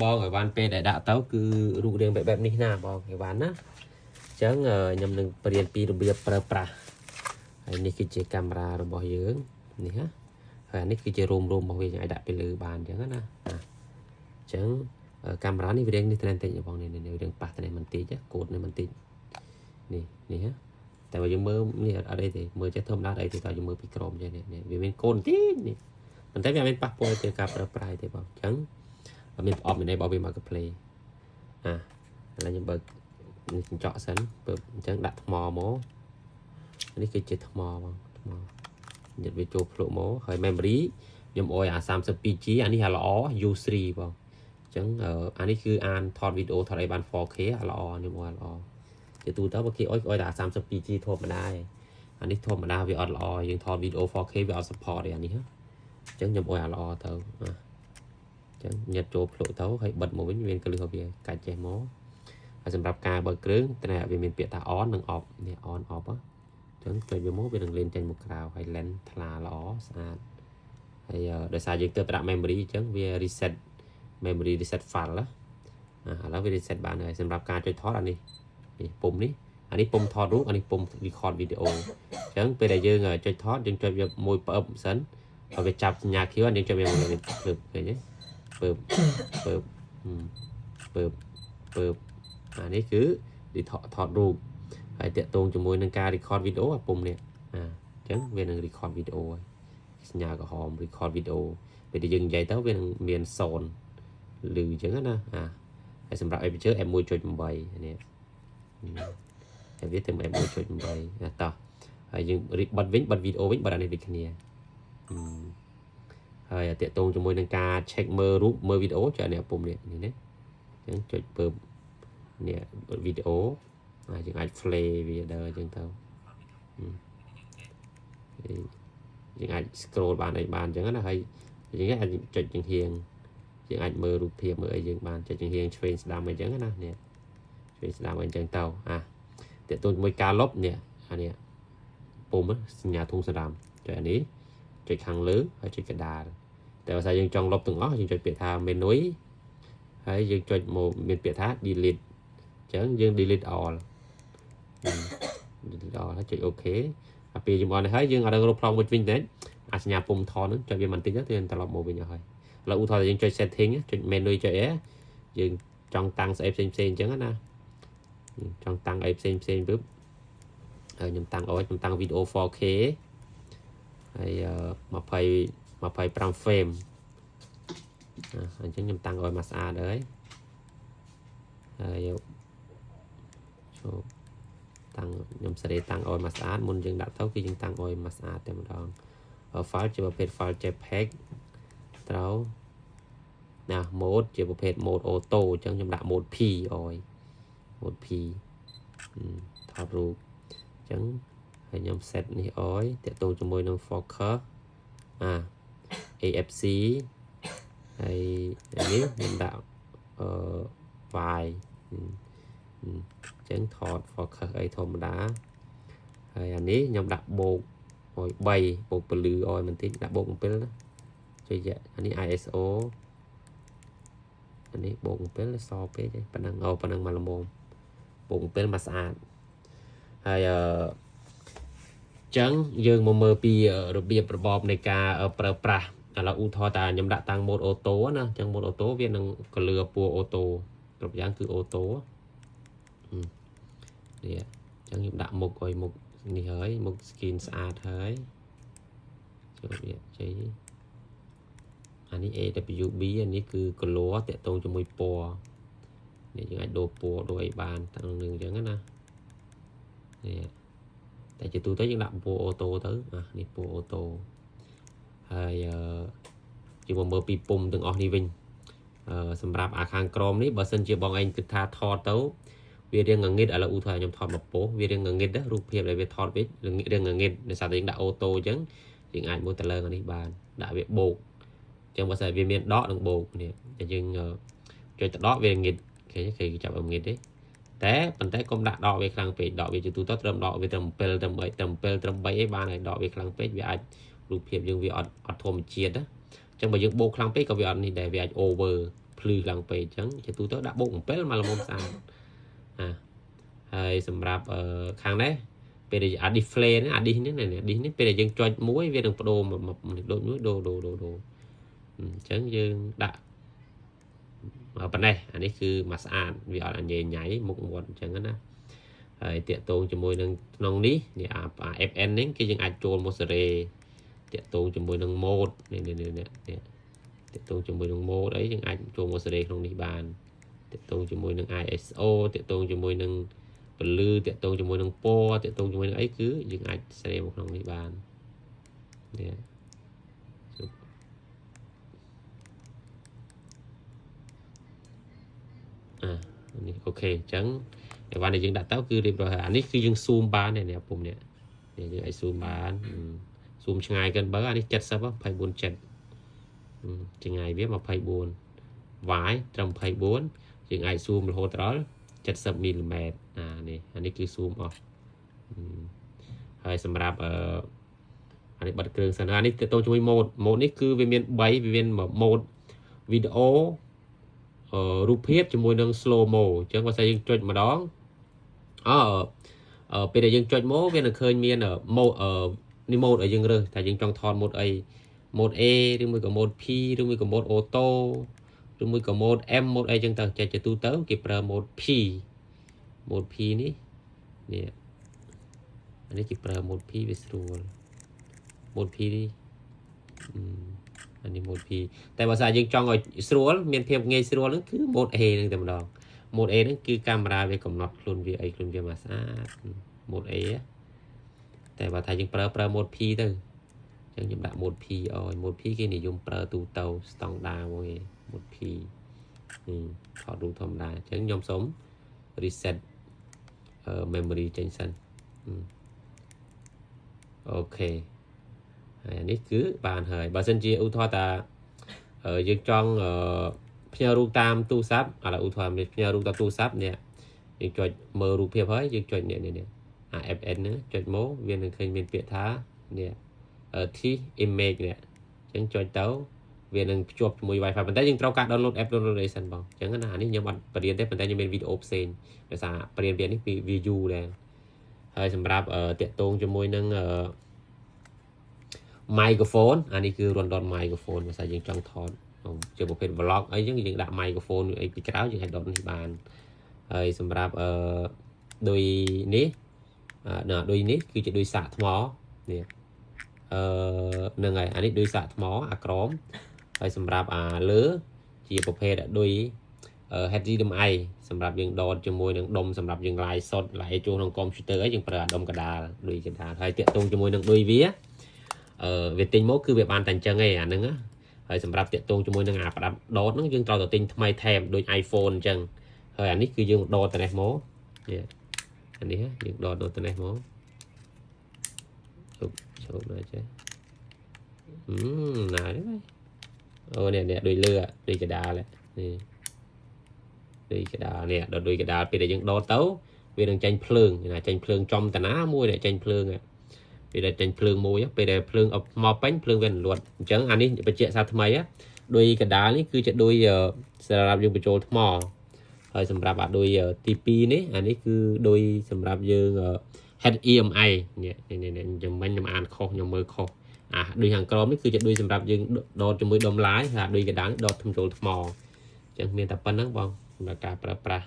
បងឲ្យបានពេលដែលដាក់ទៅគឺរូបរាងបែបបែបនេះណាបងឲ្យបានណាអញ្ចឹងខ្ញុំនឹងបរៀនពីរបៀបប្រើប្រាស់ហើយនេះគឺជាកាមេរ៉ារបស់យើងនេះណាហើយអានេះគឺជារោមរោមរបស់វាយើងអាចដាក់ពីលើបានអញ្ចឹងណាអញ្ចឹងកាមេរ៉ានេះវារៀងនេះត្រែនតិចបងនេះនេះរៀងប៉ះត្រែនបន្តិចកូដនេះបន្តិចនេះនេះណាតែបើយើងមើលនេះអត់អីទេមើលចេះធម្មតាអត់អីទេតើយើងមើលពីក្រោមចេះនេះវាមានកូនតិចនេះប៉ុន្តែវាអត់មានប៉ះពាល់ទៅការប្រើប្រាស់ទេបងអញ្ចឹងអត់មានប្រអប់មានអីរបស់វាមកកាផ្លេអាឥឡូវខ្ញុំបើកនេះកញ្ចក់សិនពើអញ្ចឹងដាក់ថ្មមកនេះគឺជាថ្មបងថ្មញឹកវាចូលភ្លុកមកហើយ memory ខ្ញុំអោយអា 32G អានេះអាល្អ U3 បងអញ្ចឹងអានេះគឺអានថតវីដេអូថតអីបាន 4K អាល្អខ្ញុំអោយអាល្អជាទូទៅបើគេអោយអោយតែ 32G ធម្មតាឯងអានេះធម្មតាវាអត់ល្អយើងថតវីដេអូ 4K វាអត់ support ទេអានេះអញ្ចឹងខ្ញុំអោយអាល្អទៅអញ្ចឹងញ៉ាត់ចូលភ្លុកទៅហើយបិទមកវិញមានកលឹះវាកាច់ចេះមកហើយសម្រាប់ការបើកគ្រឿងតែវាមានពាក្យថា on និង off នេះ on off អញ្ចឹងចុចវាមកវានឹងលេនចេញមកក្រៅហើយ lens ថ្លាល្អស្អាតហើយដោយសារយើងទើបដាក់ memory អញ្ចឹងវា reset memory reset file ណាឥឡូវវា reset បានហើយសម្រាប់ការចុចថតអានេះនេះពុំនេះអានេះពុំថតរូបអានេះពុំ record វីដេអូអញ្ចឹងពេលដែលយើងចុចថតយើងចុចវាមួយពើបសិនឲ្យវាចាប់សញ្ញាខៀវអានេះចុចវាមួយវាភ្លើបឃើញទេពើបពើបពើបពើបអានេះគឺថតរូបហើយតាក់ទងជាមួយនឹងការ record វីដេអូអាពុំនេះអាអញ្ចឹងវានឹង record វីដេអូហើយសញ្ញាក្រហម record វីដេអូពេលដែលយើងនិយាយទៅវានឹងមាន sound ឮអញ្ចឹងណាអាហើយសម្រាប់ aperture f1.8 នេះហើយវាទៅ f1.8 អាតោះហើយយើងបិទវិញបិទវីដេអូវិញបិទអានេះដូចគ្នាហើយតាក់ទងជាមួយនឹងការ check មើលរូបមើលវីដេអូចុចអានេះពុំនេះនេះណាអញ្ចឹងចុចពើនេះវីដេអូហើយយើងអាច play វាដើរអញ្ចឹងទៅយើងអាច scroll បានអីបានអញ្ចឹងណាហើយយើងអាចចុចចំហៀងយើងអាចមើលរូបភាពមើលអីយើងបានចុចចំហៀងឆ្វេងស្ដាំអីចឹងណានេះឆ្វេងស្ដាំអីចឹងទៅអាតើតូនជាមួយការលុបនេះអានេះពុំសញ្ញាធុងស្ដាំចុចអានេះចុចខាងលើហើយចុចកដាលតែបើថាយើងចង់លុបទាំងអស់យើងចុចពាក្យថា menu ហើយយើងចុចមកមានពាក្យថា delete អញ្ចឹងយើង delete all delete all ហើយចុច OK អាពេលយើងអត់នេះហើយយើងអត់ដឹងរកប្លង់មួយវិញទេអាសញ្ញាពុំថនហ្នឹងចុចវាបន្តិចទៅត្រឡប់មកវិញអស់ហើយឥឡូវឧទាហរណ៍យើងចុច setting ចុច menu ចុចអីយើងចង់តាំងស្អីផ្សេងផ្សេងអញ្ចឹងណាចង់តាំងអីផ្សេងផ្សេងពឹបហើយខ្ញុំតាំងអោយខ្ញុំតាំងវីដេអូ 4K ហើយ20 25 frame អញ្ចឹងខ្ញុំតាំងឲ្យមកស្អាតហើយហើយចូលតាំងខ្ញុំសេរីតាំងឲ្យមកស្អាតមុនយើងដាក់ទៅគឺយើងតាំងឲ្យមកស្អាតតែម្ដង file ជាប្រភេទ file JPEG ត្រូវណា mode ជាប្រភេទ mode auto អញ្ចឹងខ្ញុំដាក់ mode P អោយ mode P ថតរូបអញ្ចឹងហើយខ្ញុំ set នេះអោយតាក់ទងជាមួយនឹង focus អា AFC ហើយនេះខ្ញុំដាក់អឺ Y អញ្ចឹងថត focus អីធម្មតាហើយអានេះខ្ញុំដាក់បូកឲ្យ3បូកពលឺឲ្យបន្តិចដាក់បូក7ណាចុចអានេះ ISO អានេះបូក7សពេកប៉ុណ្ណឹងអូប៉ុណ្ណឹងមកល្មមបូក7មកស្អាតហើយអឺចឹងយើងមកមើលពីរបៀបរបបនៃការប្រើប្រាស់ឥឡូវឧទាហរណ៍តាខ្ញុំដាក់តាំង mode auto ណាអញ្ចឹង mode auto វានឹងកលឿពណ៌ auto គ្រប់យ៉ាងគឺ auto នេះអញ្ចឹងខ្ញុំដាក់មុខឲ្យមុខនេះហើយមុខ skin ស្អាតហើយចូលវាជ័យអានេះ AWB អានេះគឺ color តាក់ទងជាមួយពណ៌នេះយើងអាចដូរពណ៌ដូរអីបានតាំងនឹងអញ្ចឹងណានេះតែជាទូទៅយើងដាក់ពណ៌ auto ទៅអានេះពណ៌ auto ហើយអឺយើងមកមើលពីពុំទាំងអស់នេះវិញអឺសម្រាប់អាខាងក្រមនេះបើសិនជាបងឯងគិតថាថតទៅវារៀងងងឹតឥឡូវឧទាហរណ៍ខ្ញុំថតមកពោះវារៀងងងឹតរូបភាពដែលវាថតវារៀងងងឹតដោយសារតែយើងដាក់ auto អញ្ចឹងយើងអាចមើលទៅលើអានេះបានដាក់វាបូកអញ្ចឹងបើសិនវាមានដកនិងបូកនេះតែយើងចុចទៅដកវាងឹតគេគេចាប់ឲ្យងឹតទេតែប៉ុន្តែកុំដាក់ដកវាខ្លាំងពេកដកវាជាទូទៅត្រឹមដកវាត្រឹម7ត្រឹម3ត្រឹម7ត្រឹម3អីបានហើយដកវាខ្លាំងពេកវាអាចរូបភាពយើងវាអត់អត់ធម្មជាតិណាអញ្ចឹងបើយើងបូកខ្លាំងពេកក៏វាអត់នេះដែរវាអាច over ភ្ ភ្លឺឡើងពេកអញ្ចឹងជាទូទៅដាក់បូក7មកល្មមស្អាតអាហើយសម្រាប់អឺខាងនេះពេលដែលអា display នេះអា dis នេះនេះ dis នេះពេលដែលយើងចុចមួយវានឹងបដូរមកដូចមួយដូរដូរដូរដូរអញ្ចឹងយើងដាក់មកប៉ុណ្ណេះអានេះគឺមកស្អាតវាអត់អញញ៉ៃមុខមាត់អញ្ចឹងណាហើយតាកតងជាមួយនឹងក្នុងនេះនេះអា FN នេះគឺយើងអាចចូលមកសេរីតាកតងជាមួយនឹង mode នេះនេះនេះនេះតាកតងជាមួយនឹង mode អីយើងអាចចូលមកសេរីក្នុងនេះបានតាកតងជាមួយនឹង ISO តាកតងជាមួយនឹងពន្លឺតាកតងជាមួយនឹងពណ៌តាកតងជាមួយនឹងអីគឺយើងអាចសេរីមកក្នុងនេះបាននេះជប់អានេះ OK អញ្ចឹងអីវ៉ាន់ដែលយើងដាក់ទៅគឺរៀបរយហើយអានេះគឺយើង zoom បាននេះពុំនេះនេះយើងអាច zoom បាន zoom ឆ្ងាយកិនបើអានេះ70 24 7ចម្ងាយវា24 y ត្រឹម24យើងអាច zoom រហូតដល់70មីលីម៉ែត្រអានេះអានេះគឺ zoom អស់ហើយសម្រាប់អឺអានេះបិទគ្រឿងសិនអានេះទៅជាមួយ mode mode នេះគឺវាមាន3វាមាន mode វីដេអូអឺរូបភាពជាមួយនឹង slow mo អញ្ចឹងបើសិនយើងចុចម្ដងអឺពេលដែលយើងចុចមកវានឹងឃើញមាន mode អឺនេះ mode ឲ្យយើងរើសថាយើងចង់ថត mode អី mode A ឬមួយក៏ mode P ឬមួយក៏ mode auto ឬមួយក៏ mode M mode អីចឹងទៅចេះជាទូទៅគេប្រើ mode P mode P នេះនេះអានេះគេប្រើ mode P វាស្រួល mode P នេះអានេះ mode P តែបើសិនយើងចង់ឲ្យស្រួលមានភាពងាយស្រួលហ្នឹងគឺ mode A ហ្នឹងតែម្ដង mode A ហ្នឹងគឺកាមេរ៉ាវាកំណត់ខ្លួនវាអីខ្លួនវាមកស្អាត mode A តែបើថាយើងប្រើប្រើ mode P ទៅអញ្ចឹងខ្ញុំដាក់ mode P ឲ្យ mode P គេនិយមប្រើទូទៅស្តង់ដាមកគេ mode P ថតរូបធម្មតាអញ្ចឹងខ្ញុំសូម reset memory ចេញសិន OK ហើយនេះគឺបានហើយបើសិនជាឧទាហរណ៍ថាយើងចង់ផ្ញើរូបតាមទូរស័ព្ទឥឡូវឧទាហរណ៍ផ្ញើរូបតាមទូរស័ព្ទនេះយើងចុចមើលរូបភាពហើយយើងចុចនេះនេះអា FN ហ្នឹងចុចមកវានឹងឃើញមានពាក្យថានេះ T image នេះអញ្ចឹងចុចទៅវានឹងភ្ជាប់ជាមួយ Wi-Fi ប៉ុន្តែយើងត្រូវការ download app download អីសិនបងអញ្ចឹងណាអានេះខ្ញុំអត់បរៀនទេប៉ុន្តែខ្ញុំមានវីដេអូផ្សេងដោយសារបរៀនវានេះពីវាយូរដែរហើយសម្រាប់តាក់ទងជាមួយនឹង microphone អានេះគឺរនដត microphone បើសិនយើងចង់ថតជាប្រភេទ vlog អីចឹងយើងដាក់ microphone អីពីក្រៅយើងអាចដតនេះបានហើយសម្រាប់អឺដូចនេះអឺដូចនេះគឺជាដូចសាកថ្មនេះអឺហ្នឹងហើយអានេះដូចសាកថ្មអាក្រមហើយសម្រាប់អាលើជាប្រភេទដូច HDMI សម្រាប់យើងដតជាមួយនឹងដុំសម្រាប់យើង live សុទ្ធ live ចូលក្នុងកុំព្យូទ័រអីយើងប្រើអាដុំកដាលដូចកដាលហើយតាក់ទងជាមួយនឹងដូចវាអឺវាទិញមកគឺវាបានតែអញ្ចឹងឯងអាហ្នឹងណាហើយសម្រាប់តាក់ទងជាមួយនឹងអាប្រដាប់ដតហ្នឹងយើងត្រូវតែទិញថ្មីថែមដូច iPhone អញ្ចឹងហើយអានេះគឺយើងដតទៅនេះមកនេះអានេះយើងដតទៅនេះមកជប់ជប់ណាចេះអឺណានេះអូនេះនេះដូចលឺដូចកដាលនេះដូចកដាលនេះដតដូចកដាលពេលដែលយើងដតទៅវានឹងចេញភ្លើងណាចេញភ្លើងចំតាណាមួយដែលចេញភ្លើងពេលដែលចេញភ្លើងមួយពេលដែលភ្លើងមកពេញភ្លើងវារលត់អញ្ចឹងអានេះបញ្ជាក់សារថ្មីដោយកដាលនេះគឺជាដោយសម្រាប់យើងបញ្ចូលថ្មហើយសម្រាប់អាដូចទី2នេះអានេះគឺដោយសម្រាប់យើង HDMI នេះនេះខ្ញុំមិញខ្ញុំអានខុសខ្ញុំមើលខុសអាដូចខាងក្រោមនេះគឺជាដូចសម្រាប់យើងដតជាមួយដុំឡាយហើយអាដូចកដាលដតថ្មចូលថ្មអញ្ចឹងមានតែប៉ុណ្្នឹងបងសម្រាប់ការប្រើប្រាស់